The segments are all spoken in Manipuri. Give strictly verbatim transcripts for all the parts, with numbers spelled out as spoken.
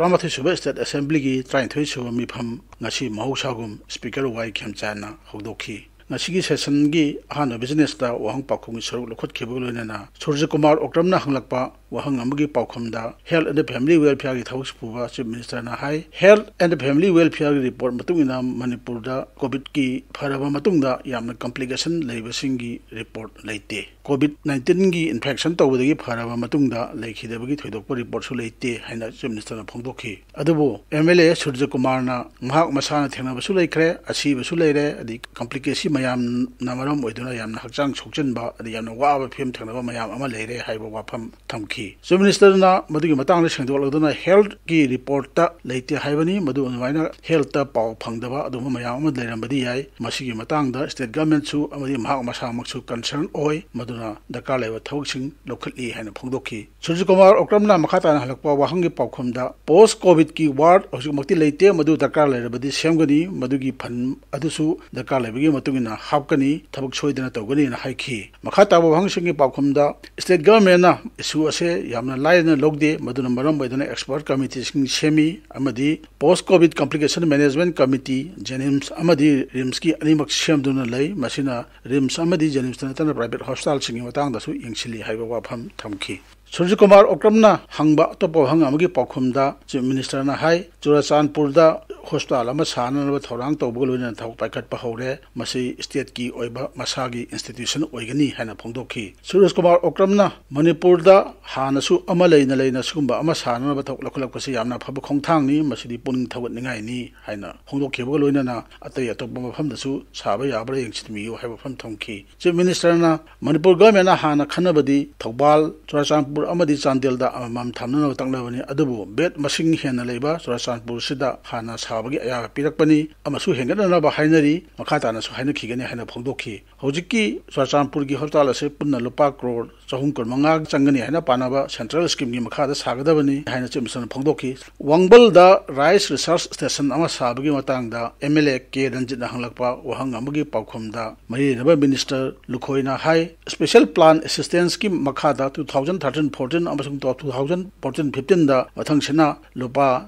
ꯇꯔꯥꯃꯥꯊꯣꯏ ꯁꯨꯕ State Assemblyꯒꯤ ꯇꯔꯥꯅꯤꯊꯣꯏ ꯁꯨꯕ ꯃꯤꯐꯝ ꯉꯁꯤ ꯃꯍꯧꯁꯥꯒꯨꯝ Speaker ꯋꯥꯏ ꯈꯦꯝꯆꯥꯟꯅ ꯍꯧꯗꯣꯛꯈꯤ꯫ ꯉꯁꯤꯒꯤ sessionꯒꯤ ꯑꯍꯥꯟꯕ businessꯇ ꯋꯥꯍꯪ ꯄꯥꯎꯈꯨꯝꯒꯤ ꯁꯔꯨꯛ ꯂꯧꯈꯠꯈꯤꯕꯒ ꯂꯣꯏꯅꯅ ꯁꯨꯔꯖ ꯀꯨꯃꯥꯔ ꯑꯣꯀ꯭ꯔꯝꯅ ꯍꯪꯂꯛꯄ ꯋꯥꯍꯪ ꯑꯃꯒꯤ ꯄꯥꯎꯈꯨꯝꯗ Health and Family Welfareꯒꯤ ꯊꯕꯛ ꯄꯨꯕ Chief Ministerꯅ high, Health and Family Welfareꯒꯤ report ꯃꯇꯨꯡ ꯏꯟꯅ ꯃꯅꯤꯄꯨꯔꯗ COVIDꯀꯤ ꯐꯔꯕ ꯃꯇꯨꯡꯗ ꯌꯥꯝꯅ complication ꯂꯩꯕꯁꯤꯡꯒꯤ report ꯂꯩꯇꯦ꯫ COVID nineteenꯒꯤ infection ꯇꯧꯕꯗꯒꯤ ꯐꯔꯕ ꯃꯇꯨꯡꯗ ꯂꯩꯈꯤꯗꯕꯒꯤ ꯊꯣꯏꯗꯣꯛꯄ reportꯁꯨ ꯂꯩꯇꯦ ꯍꯥꯏꯅ Chief Ministerꯅ ꯐꯣꯡꯗꯣꯛꯈꯤ꯫ ꯑꯗꯨꯕꯨ MLA ꯁꯨꯔꯖ ꯀꯨꯃꯥꯔꯅ ꯃꯍꯥꯛ ꯃꯁꯥꯅ ꯊꯦꯡꯅꯕꯁꯨ ꯂꯩꯈ꯭ꯔꯦ, ꯑꯁꯤꯕꯁꯨ ꯂꯩꯔꯦ, ꯑꯗꯩ complication ꯃꯌꯥꯝꯅ ꯃꯔꯝ ꯑꯣꯏꯗꯨꯅ ꯌꯥꯝꯅ ꯍꯛꯆꯥꯡ ꯁꯣꯛꯆꯤꯟꯕ, ꯑꯗꯩ ꯌꯥꯝꯅ ꯋꯥꯕ ꯐꯤꯕꯝ ꯊꯦꯡꯅꯕ ꯃꯌꯥꯝ ꯑꯃ ꯂꯩꯔꯦ ꯍꯥꯏꯕ ꯋꯥꯐꯝ ꯊꯝꯈꯤ꯫ Chief Ministerꯅ ꯃꯗꯨꯒꯤ ꯃꯇꯥꯡꯗ ꯁꯦꯡꯗꯣꯛꯂꯗꯨꯅ healthꯀꯤ reportꯇ ꯂꯩꯇꯦ ꯍꯥꯏꯕꯅꯤ꯫ ꯃꯗꯨ ꯑꯗꯨꯃꯥꯏꯅ healthꯇ ꯄꯥꯎ ꯐꯪꯗꯕ ꯑꯗꯨꯒꯨꯝꯕ ꯃꯌꯥꯝ ꯑꯃ ꯂꯩꯔꯝꯕꯗꯤ ꯌꯥꯏ꯫ ꯃꯁꯤꯒꯤ ꯃꯇꯥꯡꯗ state governmentꯁꯨ ꯑꯃꯗꯤ ꯃꯍꯥꯛ ꯃꯁꯥꯃꯛꯁꯨ concern ꯑꯣꯏ, ꯃꯗꯨꯅ ꯗꯔꯀꯥꯔ ꯂꯩꯕ ꯊꯕꯛꯁꯤꯡ ꯂꯧꯈꯠꯂꯤ ꯍꯥꯏꯅ ꯐꯣꯡꯗꯣꯛꯈꯤ꯫ ꯁꯨꯔꯖ ꯀꯨꯃꯥꯔ ꯑꯣꯀ꯭ꯔꯝꯅ ꯃꯈꯥ ꯇꯥꯅ ꯍꯜꯂꯛꯄ ꯋꯥꯍꯪꯒꯤ ꯄꯥꯎꯈꯨꯝꯗ, post COVIDꯀꯤ ward ꯍꯧꯖꯤꯛꯃꯛꯇꯤ ꯂꯩꯇꯦ, ꯃꯗꯨ ꯗꯔꯀꯥꯔ ꯂꯩꯔꯕꯗꯤ ꯁꯦꯝꯒꯅꯤ, ꯃꯗꯨꯒꯤ fund ꯑꯗꯨꯁꯨ ꯗꯔꯀꯥꯔ ꯂꯩꯕꯒꯤ ꯃꯇꯨꯡ ꯏꯟꯅ ꯍꯥꯞꯀꯅꯤ, ꯊꯕꯛ ꯁꯣꯏꯗꯅ ꯇꯧꯒꯅꯤꯅ ꯍꯥꯏꯈꯤ꯫ ꯃꯈꯥ ꯇꯥꯕ ꯋꯥꯍꯪꯁꯤꯡꯒꯤ ꯄꯥꯎꯈꯨꯝꯗ, state governmentꯅ issue ꯑꯁꯦ ꯌꯥꯝꯅ ꯂꯥꯏꯅ ꯂꯧꯗꯦ, ꯃꯗꯨꯅ ꯃꯔꯝ ꯑꯣꯏꯗꯨꯅ expert committeeꯁꯤꯡ ꯁꯦꯝꯃꯤ ꯑꯃꯗꯤ post COVID complication management committee, JNIMS ꯑꯃꯗꯤ RIMSꯀꯤ ꯑꯅꯤꯃꯛ ꯁꯦꯝꯗꯨꯅ ꯂꯩ꯫ ꯃꯁꯤꯅ RIMS ꯑꯃꯗꯤ JNIMSꯇ ꯅꯠꯇꯅ private hospitalꯁꯤꯡꯒꯤ ꯃꯇꯥꯡꯗꯁꯨ ꯌꯦꯡꯁꯤꯜꯂꯤ ꯍꯥꯏꯕ ꯋꯥꯐꯝ ꯊꯝꯈꯤ꯫ ꯁꯨꯔꯖ ꯀꯨꯃꯥꯔ ꯑꯣꯀ꯭ꯔꯝꯅ ꯍꯪꯕ ꯑꯇꯣꯞꯄ ꯋꯥꯍꯪ ꯑꯃꯒꯤ ꯄꯥꯎꯈꯨꯝꯗ Chief Ministerꯅ ꯍꯥꯏ, ꯆꯨꯔꯥꯆꯥꯟꯄꯨꯔꯗ hospital ꯑꯃ ꯁꯥꯅꯅꯕ ꯊꯧꯔꯥꯡ ꯇꯧꯕꯒ ꯂꯣꯏꯅꯅ ꯊꯕꯛ ꯄꯥꯏꯈꯠꯄ ꯍꯧꯔꯦ꯫ ꯃꯁꯤ stateꯀꯤ ꯑꯣꯏꯕ ꯃꯁꯥꯒꯤ institution ꯑꯣꯏꯒꯅꯤ ꯍꯥꯏꯅ ꯐꯣꯡꯗꯣꯛꯈꯤ꯫ ꯁꯨꯔꯖ ꯀꯨꯃꯥꯔ ꯑꯣꯀ꯭ꯔꯝꯅ ꯃꯅꯤꯄꯨꯔꯗ ꯍꯥꯟꯅꯁꯨ ꯑꯃ ꯂꯩꯅ ꯂꯩꯅ ꯁꯤꯒꯨꯝꯕ ꯑꯃ ꯁꯥꯅꯅꯕ ꯊꯕꯛ ꯂꯧꯈꯠꯂꯛꯄꯁꯤ ꯌꯥꯝꯅ ꯑꯐꯕ ꯈꯣꯡꯊꯥꯡꯅꯤ, ꯃꯁꯤꯗꯤ ꯄꯨꯛꯅꯤꯡ ꯊꯧꯒꯠꯅꯤꯡꯉꯥꯏꯅꯤ ꯍꯥꯏꯅ ꯐꯣꯡꯗꯣꯛꯈꯤꯕꯒ ꯂꯣꯏꯅꯅ ꯑꯇꯩ ꯑꯇꯣꯞꯄ ꯃꯐꯝꯗꯁꯨ ꯁꯥꯕ ꯌꯥꯕ꯭ꯔꯥ ꯌꯦꯡꯁꯤꯟꯕꯤꯌꯨ ꯍꯥꯏꯕ ꯋꯥꯐꯝ ꯊꯝꯈꯤ꯫ Chief Ministerꯅ ꯃꯅꯤꯄꯨꯔ governmentꯅ ꯍꯥꯟꯅ ꯈꯟꯅꯕꯗꯤ ꯊꯧꯕꯥꯜ, ꯆꯨꯔꯥꯆꯥꯟꯄꯨꯔ ꯑꯃꯗꯤ ꯆꯥꯟꯗꯦꯜꯗ ꯑꯃꯃꯝ ꯊꯝꯅꯅꯕ ꯇꯛꯅꯕꯅꯤ, ꯑꯗꯨꯕꯨ bed ꯃꯁꯤꯡ ꯍꯦꯟꯅ ꯂꯩꯕ ꯆꯨꯔꯥꯆꯥꯟꯄꯨꯔꯁꯤꯗ ꯍꯥꯟꯅ ꯁꯥꯕꯒꯤ ꯑꯌꯥꯕ ꯄꯤꯔꯛꯄꯅꯤ ꯑꯃꯁꯨ ꯍꯦꯟꯒꯠꯅꯅꯕ ꯍꯥꯏꯅꯔꯤ, ꯃꯈꯥ ꯇꯥꯅꯁꯨ ꯍꯥꯏꯅꯈꯤꯒꯅꯤ ꯍꯥꯏꯅ ꯐꯣꯡꯗꯣꯛꯈꯤ꯫ ꯍꯧꯖꯤꯛꯀꯤ ꯆꯨꯔꯆꯥꯟꯄꯨꯔꯒꯤ ꯍꯣꯁꯄꯤꯇꯥꯜ ꯑꯁꯤ ꯄꯨꯟꯅ ꯂꯨꯄꯥ ꯀ꯭ꯔꯣꯔ ꯆꯍꯨꯝ ꯀꯨꯟꯃꯉꯥ ꯆꯪꯒꯅꯤ ꯍꯥꯏꯅ ꯄꯥꯅꯕ ꯁꯦꯟꯇ꯭ꯔꯦꯜ ꯁ꯭ꯀꯤꯝꯒꯤ ꯃꯈꯥꯗ ꯁꯥꯒꯗꯕꯅꯤ ꯍꯥꯏꯅ ꯆꯤꯞ ꯃꯤꯅꯤꯁꯇꯔꯅ ꯐꯣꯡꯗꯣꯛꯈꯤ꯫ ꯋꯥꯡꯕꯜꯗ ꯔꯥꯏꯁ ꯔꯤꯁꯔꯁ ꯁ꯭ꯇꯦꯁꯟ ꯑꯃ ꯁꯥꯕꯒꯤ ꯃꯇꯥꯡꯗ ꯑꯦꯝ ꯑꯦꯜ ꯑꯦ ꯀꯦ ꯔꯟꯖꯤꯠꯅ ꯍꯪꯂꯛꯄ ꯋꯥꯍꯪ ꯑꯃꯒꯤ ꯄꯥꯎꯈꯨꯝꯗ ꯃꯔꯤ ꯂꯩꯅꯕ ꯃꯤꯅꯤꯁꯇꯔ ꯂꯨꯈꯣꯏꯅ ꯍꯥꯏ, ꯁ꯭ꯄꯦꯁꯦꯜ ꯄ꯭ꯂꯥꯟ ꯑꯦꯁꯤꯁꯇꯦꯟꯁꯀꯤ ꯃꯈꯥꯗ ꯇꯨ ꯊꯥꯎꯖꯟ ꯊꯥꯔꯇꯤꯟ ꯐꯣꯔꯇꯤꯟ ꯑꯃꯁꯨꯡ ꯇꯨ ꯊꯥꯎꯖꯟ ꯐꯣꯔꯇꯤꯟ ꯐꯤꯐꯇꯤꯟꯗ ꯃꯊꯪꯁꯤꯅ ꯂꯨꯄꯥ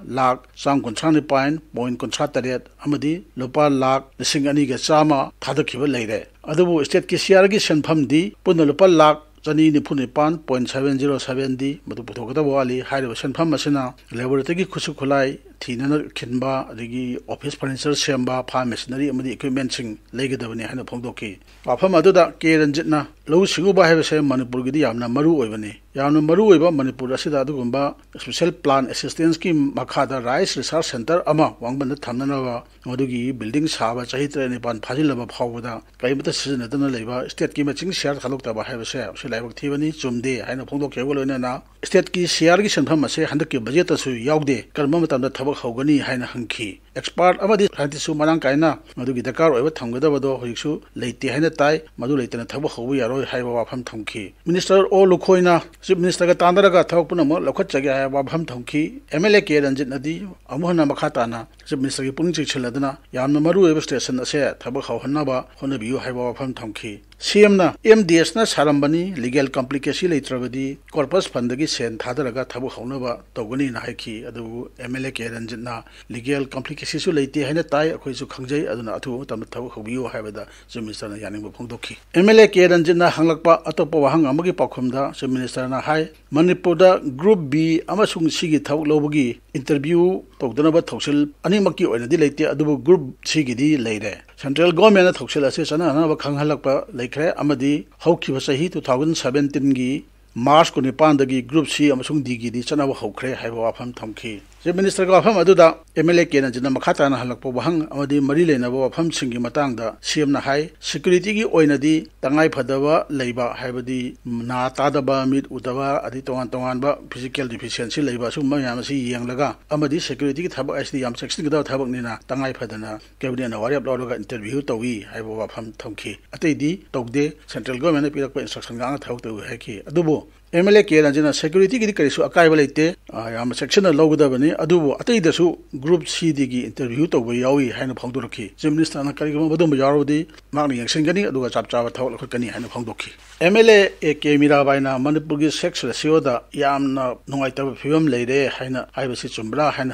ꯂꯥꯈ ꯆꯥꯝ ꯀꯨꯟꯊ꯭ꯔꯥ ꯅꯤꯄꯥꯟ ꯄꯣꯏꯟ ꯀꯨꯟꯊ꯭ꯔꯥ ꯇꯔꯦꯠ ꯑꯃꯗꯤ ꯂꯨꯄꯥ ꯂꯥꯈ ꯂꯤꯁꯤꯡ ꯑꯅꯤꯒ ꯆꯥꯝꯃ ꯊꯥꯗꯈꯤꯕ ꯂꯩꯔꯦ꯫ ꯑꯗꯨꯕꯨ ꯁ꯭ꯇꯦꯠꯀꯤ ꯁꯤꯌꯥꯔꯒꯤ ꯁꯦꯟꯐꯝꯗꯤ ꯄꯨꯟꯅ ꯂꯨꯄꯥ ꯂꯥꯈ ꯆꯅꯤ ꯅꯤꯐꯨ ꯅꯤꯄꯥꯟ ꯄꯣꯏꯟ ꯁꯚꯦꯟ ꯖꯤꯔꯣ ꯁꯚꯦꯟꯗꯤ ꯃꯗꯨ ꯄꯨꯊꯣꯛꯀꯗꯕ ꯋꯥꯠꯂꯤ꯫ ꯍꯥꯏꯔꯤꯕ ꯁꯦꯟꯐꯝ ꯑꯁꯤꯅ ꯂꯦꯕꯣꯔꯦꯇꯔꯤꯒꯤ ꯈꯨꯠꯁꯨ ꯈꯨꯠꯂꯥꯏ ꯊꯤꯅꯅ ꯈꯤꯟꯕ, ꯑꯗꯒꯤ ꯑꯣꯐꯤꯁ ꯐꯔꯅꯤꯆꯔ ꯁꯦꯝꯕ, ꯐꯥꯔꯝ ꯃꯦꯁꯤꯅꯔꯤ ꯑꯃꯗꯤ ꯏꯀ꯭ꯋꯤꯞꯃꯦꯟꯁꯤꯡ ꯂꯩꯒꯗꯕꯅꯤ ꯍꯥꯏꯅ ꯐꯣꯡꯗꯣꯛꯈꯤ꯫ ꯋꯥꯐꯝ ꯑꯗꯨꯗ ꯀꯦ ꯔꯟꯖꯤꯠꯅ, ꯂꯧꯎ ꯁꯤꯡꯎꯕ ꯍꯥꯏꯕꯁꯦ ꯃꯅꯤꯄꯨꯔꯒꯤꯗꯤ ꯌꯥꯝꯅ ꯃꯔꯨ ꯑꯣꯏꯕꯅꯤ꯫ ꯌꯥꯝꯅ ꯃꯔꯨ ꯑꯣꯏꯕ ꯃꯅꯤꯄꯨꯔ ꯑꯁꯤꯗ ꯑꯗꯨꯒꯨꯝꯕ ꯁ꯭ꯄꯦꯁꯦꯜ ꯄ꯭ꯂꯥꯟ ꯑꯦꯁꯤꯁꯇꯦꯟꯁꯀꯤ ꯃꯈꯥꯗ ꯔꯥꯏꯁ ꯔꯤꯁꯔꯁ ꯁꯦꯟꯇꯔ ꯑꯃ ꯋꯥꯡꯕꯟꯗ ꯊꯝꯅꯅꯕ ꯃꯗꯨꯒꯤ ꯕꯤꯜꯗꯤꯡ ꯁꯥꯕ ꯆꯍꯤ ꯇꯔꯦꯠ ꯅꯤꯄꯥꯟ ꯐꯥꯖꯤꯜꯂꯕ ꯐꯥꯎꯕꯗ ꯀꯔꯤꯃꯠꯇ ꯁꯤꯖꯤꯟꯅꯗꯅ ꯂꯩꯕ, ꯁ꯭ꯇꯦꯠꯀꯤ ꯃꯦꯆꯤꯡ ꯁꯤꯌꯥꯔ ꯊꯥꯗꯣꯛꯇꯕ ꯍꯥꯏꯕꯁꯦ ꯁꯤ ꯂꯥꯏꯕꯛ ꯊꯤꯕꯅꯤ, ꯆꯨꯝꯗꯦ ꯍꯥꯏꯅ ꯐꯣꯡꯗꯣꯛꯈꯤꯕꯒ ꯂꯣꯏꯅꯅ ꯁ꯭ꯇꯦꯠꯀꯤ ꯁꯤꯌꯥꯔꯒꯤ ꯁꯦꯟꯐꯝ ꯑꯁꯦ ꯍꯟꯗꯛꯀꯤ ꯕꯖꯦꯠꯇꯁꯨ ꯌꯥꯎꯗꯦ, ꯀꯔꯝꯕ ꯃꯇꯝꯗ ꯊꯕꯛ ꯍꯧꯒꯅꯤ ꯍꯥꯏꯅ ꯍꯪꯈꯤ꯫ ꯑꯦꯛꯁꯄꯥꯔꯠ ꯑꯃꯗꯤ ꯁꯥꯏꯟꯇꯤꯁꯁꯨ ꯃꯔꯥꯡ ꯀꯥꯏꯅ ꯃꯗꯨꯒꯤ ꯗꯔꯀꯥꯔ ꯑꯣꯏꯕ ꯊꯝꯒꯗꯕꯗꯣ ꯍꯧꯖꯤꯛꯁꯨ ꯂꯩꯇꯦ ꯍꯥꯏꯅ ꯇꯥꯏ, ꯃꯗꯨ ꯂꯩꯇꯅ ꯊꯕꯛ ꯍꯧꯕ ꯌꯥꯔꯣꯏ ꯍꯥꯏꯕ ꯋꯥꯐꯝ ꯊꯝꯈꯤ꯫ ꯃꯤꯅꯤꯁꯇꯔ ꯑꯣ ꯂꯨꯈꯣꯏꯅ ꯆꯤꯐ ꯃꯤꯅꯤꯁꯇꯔꯒ ꯇꯥꯟꯅꯔꯒ ꯊꯕꯛ ꯄꯨꯝꯅꯃꯛ ꯂꯧꯈꯠꯆꯒꯦ ꯍꯥꯏꯕ ꯋꯥꯐꯝ ꯊꯝꯈꯤ꯫ ꯑꯦꯝ ꯑꯦꯜ ꯑꯦ ꯀꯦ ꯔꯟꯖꯤꯠꯅꯗꯤ ꯑꯃꯨꯛ ꯍꯟꯅ ꯃꯈꯥ ꯇꯥꯅ ꯆꯤꯐ ꯃꯤꯅꯤꯁꯇꯔꯒꯤ ꯄꯨꯛꯅꯤꯡ ꯆꯤꯡꯁꯤꯜꯂꯗꯨꯅ ꯌꯥꯝꯅ ꯃꯔꯨꯑꯣꯏꯕ ꯁ꯭ꯇꯦꯁꯟ ꯑꯁꯦ ꯊꯕꯛ ꯍꯧꯍꯟꯅꯕ ꯍꯣꯠꯅꯕꯤꯌꯨ ꯍꯥꯏꯕ ꯋꯥꯐꯝ ꯊꯝꯈꯤ꯫ ꯁꯤ ꯑꯦꯝꯅ ꯑꯦꯝ ꯗꯤ ꯑꯦꯁꯅ ꯁꯥꯔꯝꯕꯅꯤ, ꯂꯤꯒꯦꯜ ꯀꯝꯄ꯭ꯂꯤꯀꯦꯁꯤ ꯂꯩꯇ꯭ꯔꯕꯗꯤ ꯀꯣꯔꯄꯁ ꯐꯟꯗꯒꯤ ꯁꯦꯟ ꯊꯥꯗꯔꯒ ꯊꯕꯛ ꯍꯧꯅꯕ ꯇꯧꯒꯅꯤꯅ ꯍꯥꯏꯈꯤ꯫ ꯑꯗꯨꯕꯨ ꯑꯦꯝ ꯑꯦꯜ ꯑꯦ ꯀꯦ ꯔꯟꯖꯤꯠꯅ ꯂꯤꯒꯦꯜ ꯀꯝꯄ꯭ꯂꯤꯀꯦꯁꯤꯁꯨ ꯂꯩꯇꯦ ꯍꯥꯏꯅ ꯇꯥꯏ, ꯑꯩꯈꯣꯏꯁꯨ ꯈꯪꯖꯩ, ꯑꯗꯨꯅ ꯑꯊꯨꯕ ꯃꯇꯝꯗ ꯊꯕꯛ ꯍꯧꯕꯤꯌꯨ ꯍꯥꯏꯕꯗ ꯆꯤꯐ ꯃꯤꯅꯤꯁꯇꯔꯅ ꯌꯥꯅꯤꯡꯕ ꯐꯣꯡꯗꯣꯛꯈꯤ꯫ ꯑꯦꯝ ꯑꯦꯜ ꯑꯦ ꯀꯦ ꯔꯟꯖꯤꯠꯅ ꯍꯪꯂꯛꯄ ꯑꯇꯣꯞꯄ ꯋꯥꯍꯪ ꯑꯃꯒꯤ ꯄꯥꯎꯈꯨꯝꯗ ꯆꯤꯐ ꯃꯤꯅꯤꯁꯇꯔꯅ ꯍꯥꯏ, ꯃꯅꯤꯄꯨꯔꯗ ꯒ꯭ꯔꯨꯞ ꯕꯤ ꯑꯃꯁꯨꯡ ꯁꯤꯒꯤ ꯊꯕꯛ ꯂꯧꯕꯒꯤ ꯏꯟꯇꯔꯚ꯭ꯌꯨ ꯇꯧꯗꯅꯕ ꯊꯧꯁꯤꯜ ꯑꯅꯤꯃꯛꯀꯤ ꯑꯣꯏꯅꯗꯤ ꯂꯩꯇꯦ, ꯑꯗꯨꯕꯨ ꯒ꯭ꯔꯨꯞ ꯁꯤꯒꯤꯗꯤ ꯂꯩꯔꯦ꯫ ꯁꯦꯟꯇ꯭ꯔꯦꯜ ꯒꯣꯔꯃꯦꯟꯅ ꯊꯧꯁꯤꯜ ꯑꯁꯤ ꯆꯠꯅꯍꯟꯅꯕ ꯈꯪꯍꯜꯂꯛꯄ ꯂꯩꯈ꯭ꯔꯦ ꯑꯃꯗꯤ ꯍꯧꯈꯤꯕ ꯆꯍꯤ ꯇꯨ ꯊꯥꯎꯖꯟ ꯁꯚꯦꯟꯇꯤꯟꯒꯤ ꯃꯥꯔꯆ ꯀꯨꯟꯅꯤꯄꯥꯟꯗꯒꯤ ꯒ꯭ꯔꯨꯞ ꯁꯤ ꯑꯃꯁꯨꯡ ꯗꯤꯒꯤꯗꯤ ꯆꯠꯅꯕ ꯍꯧꯈ꯭ꯔꯦ ꯍꯥꯏꯕ ꯋꯥꯐꯝ ꯊꯝꯈꯤ꯫ Chief Minister ꯒꯤ ꯋꯥꯐꯝ ꯑꯗꯨꯗ M L A K ꯔꯟꯖꯟꯅ ꯃꯈꯥ ꯇꯥꯅ ꯍꯜꯂꯛꯄ ꯋꯥꯍꯪ ꯑꯃꯗꯤ ꯃꯔꯤ ꯂꯩꯅꯕ ꯋꯥꯐꯝꯁꯤꯡꯒꯤ ꯃꯇꯥꯡꯗ C M ꯅ ꯍꯥꯏ, security ꯒꯤ ꯑꯣꯏꯅꯗꯤ ꯇꯉꯥꯏ ꯐꯗꯕ ꯂꯩꯕ, ꯍꯥꯏꯕꯗꯤ ꯅꯥ ꯇꯥꯗꯕ, ꯃꯤꯠ ꯎꯗꯕ, ꯑꯗꯩ ꯇꯣꯉꯥꯟ ꯇꯣꯉꯥꯟꯕ physical deficiency ꯂꯩꯕ, ꯑꯁꯤꯒꯨꯝꯕ ꯃꯌꯥꯝ ꯑꯁꯤ ꯌꯦꯡꯂꯒ, ꯑꯃꯗꯤ security ꯒꯤ ꯊꯕꯛ ꯍꯥꯏꯁꯤꯗꯤ ꯌꯥꯝ ꯆꯦꯛꯁꯤꯟꯒꯗꯕ ꯊꯕꯛꯅꯤꯅ, ꯇꯉꯥꯏ ꯐꯗꯅ Cabinet ꯅ ꯋꯥꯔꯦꯞ ꯂꯧꯔꯒ interview ꯇꯧꯏ ꯍꯥꯏꯕ ꯋꯥꯐꯝ ꯊꯝꯈꯤ꯫ ꯑꯇꯩꯗꯤ ꯇꯧꯗꯦ, Central Government ꯅ ꯄꯤꯔꯛꯄ instruction ꯉꯥꯛꯅ ꯊꯕꯛ ꯇꯧꯏ ꯍꯥꯏꯈꯤ꯫ ꯑꯗꯨꯕꯨ M L A K ꯔꯟꯖꯟꯅ security ꯒꯤꯗꯤ ꯀꯔꯤꯁꯨ ꯑꯀꯥꯏꯕ ꯂꯩꯇꯦ, ꯑ, ꯌꯥꯝꯅ ꯆꯦꯛꯁꯤꯟꯅ ꯂꯧꯒꯗꯕꯅꯤ, ꯑꯗꯨꯕꯨ ꯑꯇꯩꯗꯁꯨ Group C D ꯒꯤ interview ꯇꯧꯕ ꯌꯥꯎꯏ ꯍꯥꯏꯅ ꯐꯣꯡꯗꯣꯔꯛꯈꯤ꯫ Chief Minister ꯅ ꯀꯔꯤꯒꯨꯝꯕ ꯑꯗꯨꯒꯨꯝꯕ ꯌꯥꯎꯔꯕꯗꯤ ꯃꯍꯥꯛꯅ ꯌꯦꯡꯁꯤꯟꯒꯅꯤ, ꯑꯗꯨꯒ ꯆꯞ ꯆꯥꯕ ꯊꯕꯛ ꯂꯧꯈꯠꯀꯅꯤ ꯍꯥꯏꯅ ꯐꯣꯡꯗꯣꯛꯈꯤ꯫ M L A A K ꯃꯤꯔꯥꯕꯥꯏꯅ ꯃꯅꯤꯄꯨꯔꯒꯤ sex ratio ꯗ ꯌꯥꯝꯅ ꯅꯨꯡꯉꯥꯏꯇꯕ ꯐꯤꯕꯝ ꯂꯩꯔꯦ ꯍꯥꯏꯅ ꯍꯥꯏꯕꯁꯤ ꯆꯨꯝꯕ꯭ꯔꯥ ꯍꯥꯏꯅ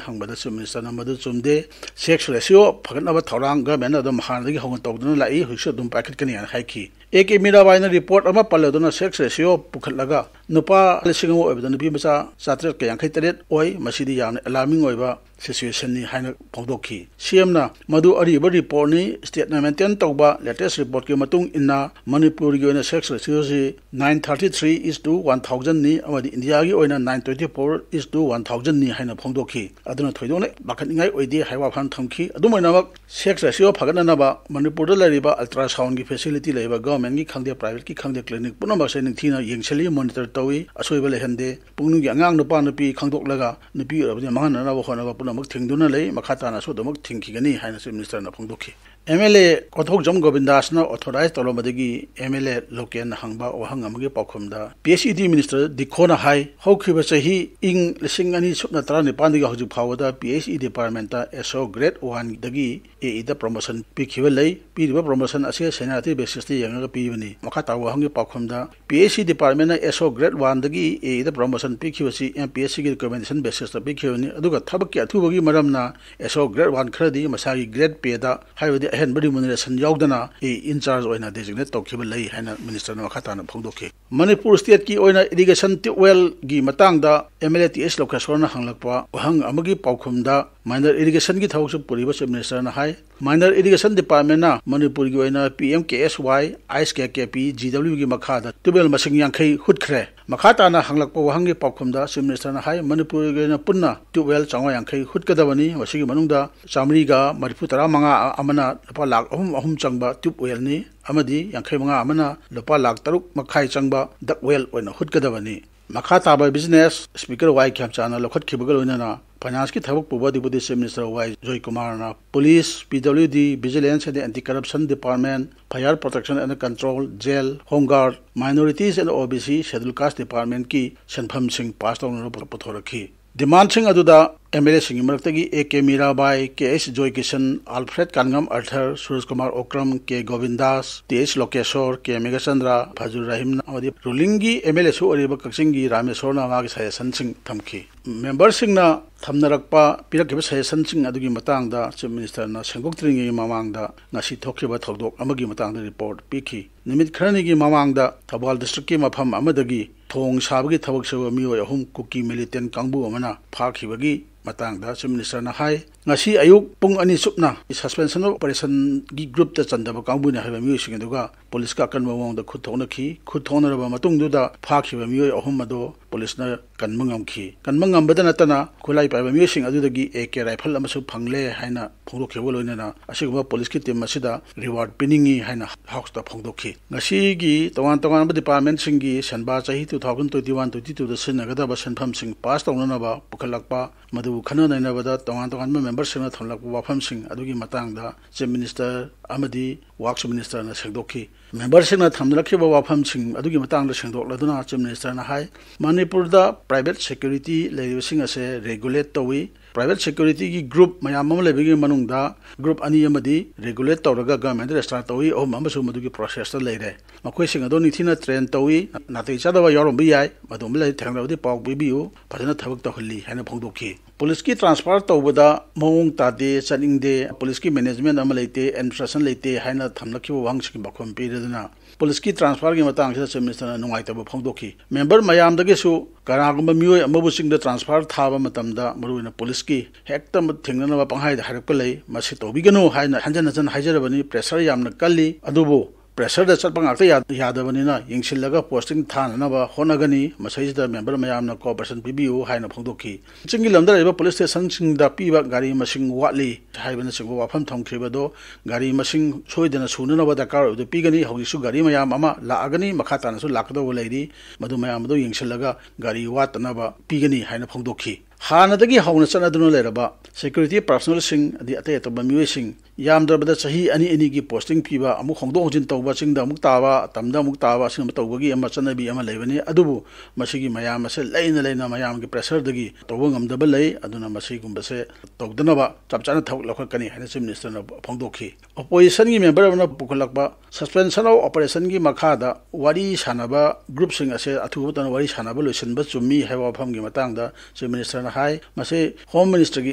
ꯍꯪꯕꯗ Chief Minister ꯅ ꯃꯗꯨ ꯆꯨꯝꯗꯦ, sex ratio ꯐꯒꯠꯅꯕ ꯊꯧꯔꯥꯡ Government ꯅ ꯑꯗꯨꯝ ꯍꯥꯟꯅꯗꯒꯤ ꯍꯧꯅ ꯇꯧꯗꯨꯅ ꯂꯥꯛꯏ, ꯍꯧꯖꯤꯛꯁꯨ ꯑꯗꯨꯝ ꯄꯥꯏꯈꯠꯀꯅꯤ ꯍꯥꯏꯅ ꯍꯥꯏꯈꯤ꯫ A K ꯃꯤꯔꯥꯕꯥꯏꯅ report ꯑꯃ ꯄꯜꯂꯗꯨꯅ sex ratio ꯄꯨꯈꯠꯂꯒ ꯅꯨꯄꯥ ꯂꯤꯁꯤꯡ ꯑꯃ ꯑꯣꯏꯕꯗ ꯅꯨꯄꯤ ꯃꯆꯥ ꯆꯥꯇ꯭ꯔꯦꯠꯀ ꯌꯥꯡꯈꯩ ꯇꯔꯦꯠ ꯑꯣꯏ, ꯃꯁꯤꯗꯤ ꯌꯥꯝꯅ alarming ꯑꯣꯏꯕ situation ꯅꯤ ꯍꯥꯏꯅ ꯐꯣꯡꯗꯣꯛꯈꯤ꯫ C M ꯅ ꯃꯗꯨ ꯑꯔꯤꯕ report ꯅꯤ, state ꯅ maintain ꯇꯧꯕ latest report ꯀꯤ ꯃꯇꯨꯡ ꯏꯟꯅ ꯃꯅꯤꯄꯨꯔꯒꯤ ꯑꯣꯏꯅ sex ratio ꯁꯤ nine thirty three is to one thousand ꯅꯤ ꯑꯃꯗꯤ ꯏꯟꯗꯤꯌꯥꯒꯤ ꯑꯣꯏꯅ nine twenty four is to one thousand ꯅꯤ ꯍꯥꯏꯅ ꯐꯣꯡꯗꯣꯛꯈꯤ꯫ ꯑꯗꯨꯅ ꯊꯣꯏꯗꯣꯛꯅ ꯄꯥꯈꯠꯅꯤꯡꯉꯥꯏ ꯑꯣꯏꯗꯦ ꯍꯥꯏꯕ ꯋꯥꯐꯝ ꯊꯝꯈꯤ꯫ ꯑꯗꯨꯝ ꯑꯣꯏꯅꯃꯛ, sex ratio ꯐꯒꯠꯅꯅꯕ ꯃꯅꯤꯄꯨꯔꯗ ꯂꯩꯔꯤꯕ ultrasound ꯒꯤ facility ꯂꯩꯕ government ꯀꯤ ꯈꯪꯗꯦ, private ꯀꯤ ꯈꯪꯗꯦ, clinic ꯄꯨꯝꯅꯃꯛꯁꯦ ꯅꯤꯡꯊꯤꯅ ꯌꯦꯡꯁꯤꯜꯂꯤ, monitor ꯇꯧꯏ, ꯑꯁꯣꯏꯕ ꯂꯩꯍꯟꯗꯦ꯫ ꯄꯨꯡꯅꯨꯡꯒꯤ ꯑꯉꯥꯡ ꯅꯨꯄꯥ ꯅꯨꯄꯤ ꯈꯪꯗꯣꯛꯂꯒ ꯅꯨꯄꯤ ꯑꯣꯏꯔꯕꯗꯤ ꯃꯥꯡꯍꯟꯅꯅꯕ ꯍꯣꯠꯅꯕ ꯄꯨꯝꯅꯃꯛ ꯊꯤꯡꯗꯨꯅ ꯂꯩ, ꯃꯈꯥ ꯇꯥꯅꯁꯨ ꯑꯗꯨꯃꯛ ꯊꯤꯡꯈꯤꯒꯅꯤ ꯍꯥꯏꯅ Chief Minister ꯅ ꯐꯣꯡꯗꯣꯛꯈꯤ꯫ M L A Konthoujam ꯒꯣꯕꯤꯟꯗꯥꯁꯅ authorize ꯇꯧꯔꯝꯕꯗꯒꯤ M L A ꯂꯣꯀꯦꯟꯅ ꯍꯪꯕ ꯋꯥꯍꯪ ꯑꯃꯒꯤ ꯄꯥꯎꯈꯨꯝꯗ P H E D Minister ꯗꯤꯈꯣꯅ ꯍꯥꯏ, ꯍꯧꯈꯤꯕ ꯆꯍꯤ ꯏꯪ ꯂꯤꯁꯤꯡ ꯑꯅꯤ ꯁꯨꯞꯅ ꯇꯔꯥꯅꯤꯄꯥꯟꯗꯒꯤ ꯍꯧꯖꯤꯛ ꯐꯥꯎꯕꯗ P H E department ꯇ S O grade one ꯗꯒꯤ A E ꯗ promotion ꯄꯤꯈꯤꯕ ꯂꯩ꯫ ꯄꯤꯔꯤꯕ promotion ꯑꯁꯤ seniority basis ꯇ ꯌꯦꯡꯉꯒ ꯄꯤꯕꯅꯤ꯫ ꯃꯈꯥ ꯇꯥꯕ ꯋꯥꯍꯪꯒꯤ ꯄꯥꯎꯈꯨꯝꯗ, P H E department ꯅ S O grade one ꯗꯒꯤ A E the promotion ꯄꯤꯈꯤꯕꯁꯤ M P S C ꯒꯤ recommendation basis ꯇ ꯄꯤꯈꯤꯕꯅꯤ, ꯑꯗꯨꯒ ꯊꯕꯛꯀꯤ ꯑꯊꯨꯕꯒꯤ ꯃꯔꯝꯅ S O grade one ꯈꯔꯗꯤ ꯃꯁꯥꯒꯤ grade pay ꯗ, ꯍꯥꯏꯕꯗꯤ ꯑꯍꯦꯟꯕ remuneration ꯌꯥꯎꯗꯅ, A E in charge ꯑꯣꯏꯅ designate ꯇꯧꯈꯤꯕ ꯂꯩ ꯍꯥꯏꯅ Minister ꯅ ꯃꯈꯥ ꯇꯥꯅ ꯐꯣꯡꯗꯣꯛꯈꯤ꯫ ꯃꯅꯤꯄꯨꯔ state ꯀꯤ ꯑꯣꯏꯅ irrigation tube well ꯒꯤ ꯃꯇꯥꯡꯗ M L A T H ꯂꯣꯀꯦꯁꯣꯔꯅ ꯍꯪꯂꯛꯄ ꯋꯥꯍꯪ ꯑꯃꯒꯤ ꯄꯥꯎꯈꯨꯝꯗ, minor irrigation ꯒꯤ ꯊꯕꯛꯁꯨ ꯄꯨꯔꯤꯕ Chief Minister ꯅ ꯍꯥꯏ, minor irrigation department ꯅ ꯃꯅꯤꯄꯨꯔꯒꯤ ꯑꯣꯏꯅ P M K S Y, I S K K P, G W ꯒꯤ ꯃꯈꯥꯗ tube well ꯃꯁꯤꯡ ꯌꯥꯡꯈꯩ ꯍꯨꯠꯈ꯭ꯔꯦ꯫ ꯃꯈꯥ ꯇꯥꯅ ꯍꯪꯂꯛꯄ ꯋꯥꯍꯪꯒꯤ ꯄꯥꯎꯈꯨꯝꯗ Chief Minister ꯅ ꯍꯥꯏ, ꯃꯅꯤꯄꯨꯔꯒꯤ ꯑꯣꯏꯅ ꯄꯨꯟꯅ tubewell ꯆꯥꯝꯃꯉꯥ ꯌꯥꯡꯈꯩ ꯍꯨꯠꯀꯗꯕꯅꯤ꯫ ꯃꯁꯤꯒꯤ ꯃꯅꯨꯡꯗ ꯆꯥꯃꯔꯤꯒ ꯃꯔꯤꯐꯨ ꯇꯔꯥ ꯃꯉꯥ ꯑꯃꯅ ꯂꯨꯄꯥ ꯂꯥꯈ ꯑꯍꯨꯝ ꯑꯍꯨꯝ ꯆꯪꯕ tubewell ꯅꯤ ꯑꯃꯗꯤ ꯌꯥꯡꯈꯩ ꯃꯉꯥ ꯑꯃꯅ ꯂꯨꯄꯥ ꯂꯥꯈ ꯇꯔꯨꯛ ꯃꯈꯥꯏ ꯆꯪꯕ ductwell ꯑꯣꯏꯅ ꯍꯨꯠꯀꯗꯕꯅꯤ꯫ ꯃꯈꯥ ꯇꯥꯕ business Speaker ꯋꯥꯏ ꯈꯦꯝꯆꯥꯟꯅ ꯂꯧꯈꯠꯈꯤꯕꯒ ꯂꯣꯏꯅꯅ Finance ꯀꯤ ꯊꯕꯛ ꯄꯨꯕ Deputy Chief Minister Y ꯖꯣꯏꯀꯨꯃꯥꯔꯅ Police, P W D, Vigilance and Anti Corruption Department, Fire Protection and Control, Jail, Home Guard, Minorities and O B C, Scheduled Caste Department ꯀꯤ ꯁꯦꯟꯐꯝꯁꯤꯡ pass ꯇꯧꯅꯅꯕ ꯄꯨꯊꯣꯔꯛꯈꯤ꯫ Demand ꯁꯤꯡ ꯑꯗꯨꯗ M L A ꯁꯤꯡꯒꯤ ꯃꯔꯛꯇꯒꯤ A K Mirabai, K H Joy Kishan, Alfred Kangam Arthur, Suraj Kumar Okram, K Gobindas, T H Lokeshore, K Meghachandra, Fazur ꯔꯍꯤꯝꯅ ꯑꯃꯗꯤ ruling ꯒꯤ M L A ꯁꯨ ꯑꯣꯏꯔꯤꯕ ꯀꯛꯆꯤꯡꯒꯤ ꯔꯥꯃꯦꯁꯣꯔꯅ ꯃꯥꯒꯤ suggestion ꯁꯤꯡ ꯊꯝꯈꯤ꯫ Member ꯁꯤꯡꯅ ꯊꯝꯅꯔꯛꯄ, ꯄꯤꯔꯛꯈꯤꯕ suggestion ꯁꯤꯡ ꯑꯗꯨꯒꯤ ꯃꯇꯥꯡꯗ Chief Minister ꯅ ꯁꯦꯡꯗꯣꯛꯇ꯭ꯔꯤꯉꯩ ꯃꯃꯥꯡꯗ ꯉꯁꯤ ꯊꯣꯛꯈꯤꯕ ꯊꯧꯗꯣꯛ ꯑꯃꯒꯤ ꯃꯇꯥꯡꯗ report ꯄꯤꯈꯤ꯫ ꯅꯨꯃꯤꯠ ꯈꯔꯅꯤꯒꯤ ꯃꯃꯥꯡꯗ ꯊꯧꯕꯥꯜ district ꯀꯤ ꯃꯐꯝ ꯑꯃꯗꯒꯤ ꯊꯣꯡ ꯁꯥꯕꯒꯤ ꯊꯕꯛ ꯁꯨꯕ ꯃꯤꯑꯣꯏ ꯑꯍꯨꯝ ꯀꯨꯀꯤ militant ꯀꯥꯡꯕꯨ ꯑꯃꯅ ꯐꯥꯈꯤꯕꯒꯤ ꯃꯇꯥꯡꯗ Chief Minister ꯅ ꯍꯥꯏ, ꯉꯁꯤ ꯑꯌꯨꯛ ꯄꯨꯡ ꯑꯅꯤ ꯆꯨꯞꯅ Suspension of Operation ꯒꯤ group ꯇ ꯆꯟꯗꯕ ꯀꯥꯡꯕꯨꯅꯤ ꯍꯥꯏꯕ ꯃꯤꯑꯣꯏꯁꯤꯡ ꯑꯗꯨꯒ police ꯀ ꯑꯀꯟꯕ ꯃꯑꯣꯡꯗ ꯈꯨꯠ ꯊꯣꯛꯅꯈꯤ꯫ ꯈꯨꯠ ꯊꯣꯛꯅꯔꯕ ꯃꯇꯨꯡꯗꯨꯗ ꯐꯥꯈꯤꯕ ꯃꯤꯑꯣꯏ ꯑꯍꯨꯝ ꯑꯗꯨ police ꯅ ꯀꯟꯕ ꯉꯝꯈꯤ꯫ ꯀꯟꯕ ꯉꯝꯕꯗ ꯅꯠꯇꯅ ꯈꯨꯠꯂꯥꯏ ꯄꯥꯏꯕ ꯃꯤꯑꯣꯏꯁꯤꯡ ꯑꯗꯨꯗꯒꯤ A K rifle ꯑꯃꯁꯨ ꯐꯪꯂꯦ ꯍꯥꯏꯅ ꯐꯣꯡꯗꯣꯛꯈꯤꯕꯒ ꯂꯣꯏꯅꯅ ꯑꯁꯤꯒꯨꯝꯕ police ꯀꯤ team ꯑꯁꯤꯗ reward ꯄꯤꯅꯤꯡꯏ ꯍꯥꯏꯅ House ꯇ ꯐꯣꯡꯗꯣꯛꯈꯤ꯫ ꯉꯁꯤꯒꯤ ꯇꯣꯉꯥꯟ ꯇꯣꯉꯥꯟꯕ department ꯁꯤꯡꯒꯤ ꯁꯦꯟꯕꯥ ꯆꯍꯤ two thousand twenty one twenty two ꯗ ꯁꯤꯖꯤꯟꯅꯒꯗꯕ ꯁꯦꯟꯐꯝꯁꯤꯡ pass ꯇꯧꯅꯅꯕ ꯄꯨꯈꯠꯂꯛꯄ, ꯃꯗꯨꯕꯨ ꯈꯟꯅ ꯅꯩꯅꯕꯗ ꯇꯣꯉꯥꯟ ꯇꯣꯉꯥꯟꯕ member ꯁꯤꯡꯅ ꯊꯝꯂꯛꯄ ꯋꯥꯐꯝꯁꯤꯡ ꯑꯗꯨꯒꯤ ꯃꯇꯥꯡꯗ Chief Minister ꯑꯃꯗꯤ Works Minister ꯅ ꯁꯦꯡꯗꯣꯛꯈꯤ꯫ Member ꯁꯤꯡꯅ ꯊꯝꯅꯔꯛꯈꯤꯕ ꯋꯥꯐꯝꯁꯤꯡ ꯑꯗꯨꯒꯤ ꯃꯇꯥꯡꯗ ꯁꯦꯡꯗꯣꯛꯂꯗꯨꯅ Chief Minister ꯅ ꯍꯥꯏ, ꯃꯅꯤꯄꯨꯔꯗ private security ꯂꯩꯔꯤꯕꯁꯤꯡ ꯑꯁꯦ regulate ꯇꯧꯏ꯫ Private security ꯒꯤ group ꯃꯌꯥꯝ ꯑꯃ ꯂꯩꯕꯒꯤ ꯃꯅꯨꯡꯗ group ꯑꯅꯤ ꯑꯃꯗꯤ regulate ꯇꯧꯔꯒ government ꯗ register ꯇꯧꯏ, ꯑꯍꯨꯝ ꯑꯃꯁꯨ ꯃꯗꯨꯒꯤ process ꯇ ꯂꯩꯔꯦ꯫ ꯃꯈꯣꯏꯁꯤꯡ ꯑꯗꯨ ꯅꯤꯡꯊꯤꯅ train ꯇꯧꯏ, ꯅꯥꯇꯩ ꯆꯥꯗꯕ ꯌꯥꯎꯔꯝꯕ ꯌꯥꯏ, ꯃꯗꯨꯒꯨꯝꯕ ꯂꯩꯔꯗꯤ ꯊꯦꯡꯅꯔꯕꯗꯤ ꯄꯥꯎ ꯄꯤꯕꯤꯌꯨ, ꯐꯖꯅ ꯊꯕꯛ ꯇꯧꯍꯜꯂꯤ ꯍꯥꯏꯅ ꯐꯣꯡꯗꯣꯛꯈꯤ꯫ Police ꯀꯤ transfer ꯇꯧꯕꯗ ꯃꯑꯣꯡ ꯇꯥꯗꯦ, ꯆꯠꯅꯤꯡꯗꯦ, police ꯀꯤ management ꯑꯃ ꯂꯩꯇꯦ, administration ꯂꯩꯇꯦ ꯍꯥꯏꯅ ꯊꯝꯂꯛꯈꯤꯕ ꯋꯥꯍꯪꯁꯤꯡꯒꯤ ꯄꯥꯎꯈꯨꯝ ꯄꯤꯔꯗꯨꯅ police ꯀꯤ transfer ꯒꯤ ꯃꯇꯥꯡꯁꯤꯗ Chief Minister ꯅ ꯅꯨꯡꯉꯥꯏꯇꯕ ꯐꯣꯡꯗꯣꯛꯈꯤ꯫ Member ꯃꯌꯥꯝꯗꯒꯤꯁꯨ ꯀꯅꯥꯒꯨꯝꯕ ꯃꯤꯑꯣꯏ ꯑꯃꯕꯨ ꯆꯤꯡꯗ transfer ꯊꯥꯕ ꯃꯇꯝꯗ, ꯃꯔꯨꯑꯣꯏꯅ police ꯀꯤ, ꯍꯦꯛꯇ ꯊꯦꯡꯅꯅꯕ ꯄꯪꯍꯥꯏꯗ ꯍꯥꯏꯔꯛꯄ ꯂꯩ꯫ ꯃꯁꯤ ꯇꯧꯕꯤꯒꯅꯨ ꯍꯥꯏꯅ ꯍꯟꯖꯟ ꯍꯟꯖꯟ ꯍꯥꯏꯖꯔꯕꯅꯤ꯫ Pressure ꯌꯥꯝꯅ ꯀꯜꯂꯤ꯫ ꯑꯗꯨꯕꯨ ꯄ꯭ꯔꯦꯁꯔꯗ ꯆꯠꯄ ꯉꯥꯛꯇ ꯌꯥ-, ꯌꯥꯗꯕꯅꯤꯅ ꯌꯦꯡꯁꯤꯜꯂꯒ ꯄꯣꯁꯇꯤꯡ ꯊꯥꯅꯅꯕ ꯍꯣꯠꯅꯒꯅꯤ꯫ ꯃꯁꯤꯗꯩꯁꯤꯗ ꯃꯦꯝꯕꯔ ꯃꯌꯥꯝꯅ ꯀꯣꯑꯣꯄꯔꯦꯁꯟ ꯄꯤꯕꯤꯌꯨ ꯍꯥꯏꯅ ꯐꯣꯡꯗꯣꯛꯈꯤ꯫ ꯆꯤꯡꯒꯤ ꯂꯝꯗ ꯂꯩꯔꯤꯕ ꯄꯨꯂꯤꯁ ꯁ꯭ꯇꯦꯁꯟꯁꯤꯡꯗ ꯄꯤꯕ ꯒꯥꯔꯤ ꯃꯁꯤꯡ ꯋꯥꯠꯂꯤ ꯍꯥꯏꯕꯅꯆꯤꯡꯕ ꯋꯥꯐꯝ ꯊꯝꯈꯤꯕꯗꯣ ꯒꯥꯔꯤ ꯃꯁꯤꯡ ꯁꯣꯏꯗꯅ ꯁꯨꯅꯅꯕ ꯗꯔꯀꯥꯔ ꯑꯣꯏꯕꯗꯨ ꯄꯤꯒꯅꯤ꯫ ꯍꯧꯖꯤꯛꯁꯨ ꯒꯥꯔꯤ ꯃꯌꯥꯝ ꯑꯃ ꯂꯥꯛꯑꯒꯅꯤ, ꯃꯈꯥ ꯇꯥꯅꯁꯨ ꯂꯥꯛꯀꯗꯧꯕ ꯂꯩꯔꯤ꯫ ꯃꯗꯨ ꯃꯌꯥꯝ ꯑꯗꯨ ꯌꯦꯡꯁꯤꯜꯂꯒ ꯒꯥꯔꯤ ꯋꯥꯠꯇꯅꯕ ꯄꯤꯒꯅꯤ ꯍꯥꯏꯅ ꯐꯣꯡꯗꯣꯛꯈꯤ꯫ ꯍꯥꯟꯅꯗꯒꯤ ꯍꯧꯅ ꯆꯠꯅꯗꯨꯅ ꯂꯩꯔꯕ ꯁꯦꯀ꯭ꯌꯨꯔꯤꯇꯤ ꯄꯥꯔꯁꯣꯅꯦꯜꯁꯤꯡ ꯑꯗꯩ ꯑꯇꯩ ꯑꯇꯣꯞꯄ ꯃꯤꯑꯣꯏꯁꯤꯡ ꯌꯥꯝꯗ꯭ꯔꯕꯗ ꯆꯍꯤ ꯑꯅꯤ ꯑꯅꯤꯒꯤ ꯄꯣꯁꯇꯤꯡ ꯄꯤꯕ, ꯑꯃꯨꯛ ꯍꯣꯡꯗꯣꯛ ꯍꯣꯡꯖꯤꯟ ꯇꯧꯕ, ꯆꯤꯡꯗ ꯑꯃꯨꯛ ꯇꯥꯕ, ꯇꯝꯗ ꯑꯃꯨꯛ ꯇꯥꯕ, ꯑꯁꯤꯒꯨꯝꯕ ꯇꯧꯕꯒꯤ ꯑꯃ ꯆꯠꯅꯕꯤ ꯑꯃ ꯂꯩꯕꯅꯤ꯫ ꯑꯗꯨꯕꯨ ꯃꯁꯤꯒꯤ ꯃꯌꯥꯝ ꯑꯁꯦ ꯂꯩꯅ ꯂꯩꯅ ꯃꯌꯥꯝꯒꯤ ꯄ꯭ꯔꯦꯁꯔꯗꯒꯤ ꯇꯧꯕ ꯉꯝꯗꯕ ꯂꯩ꯫ ꯑꯗꯨꯅ ꯃꯁꯤꯒꯨꯝꯕꯁꯦ ꯇꯧꯗꯅꯕ ꯆꯞ ꯆꯥꯅ ꯊꯕꯛ ꯂꯧꯈꯠꯀꯅꯤ ꯍꯥꯏꯅ ꯆꯤꯐ ꯃꯤꯅꯤꯁꯇꯔꯅ ꯐꯣꯡꯗꯣꯛꯈꯤ꯫ ꯑꯣꯄꯣꯖꯤꯁꯟꯒꯤ ꯃꯦꯝꯕꯔ ꯑꯃꯅ ꯄꯨꯈꯠꯂꯛꯄ suspension of operationꯒꯤ ꯃꯈꯥꯗ ꯋꯥꯔꯤ ꯁꯥꯟꯅꯕ ꯒ꯭ꯔꯨꯞꯁꯤꯡ ꯑꯁꯦ ꯑꯊꯨꯕ ꯃꯇꯝꯗ ꯋꯥꯔꯤ ꯁꯥꯟꯅꯕ ꯂꯣꯏꯁꯤꯟꯕ ꯆꯨꯝꯃꯤ ꯍꯥꯏꯕ ꯋꯥꯐꯝꯒꯤ ꯃꯇꯥꯡꯗ ꯆꯤꯐ ꯃꯤꯅꯤꯁꯇꯔꯅ ꯍꯥꯏ, ꯃꯁꯤ ꯍꯣꯝ ꯃꯤꯅꯤꯁꯇꯔꯒꯤ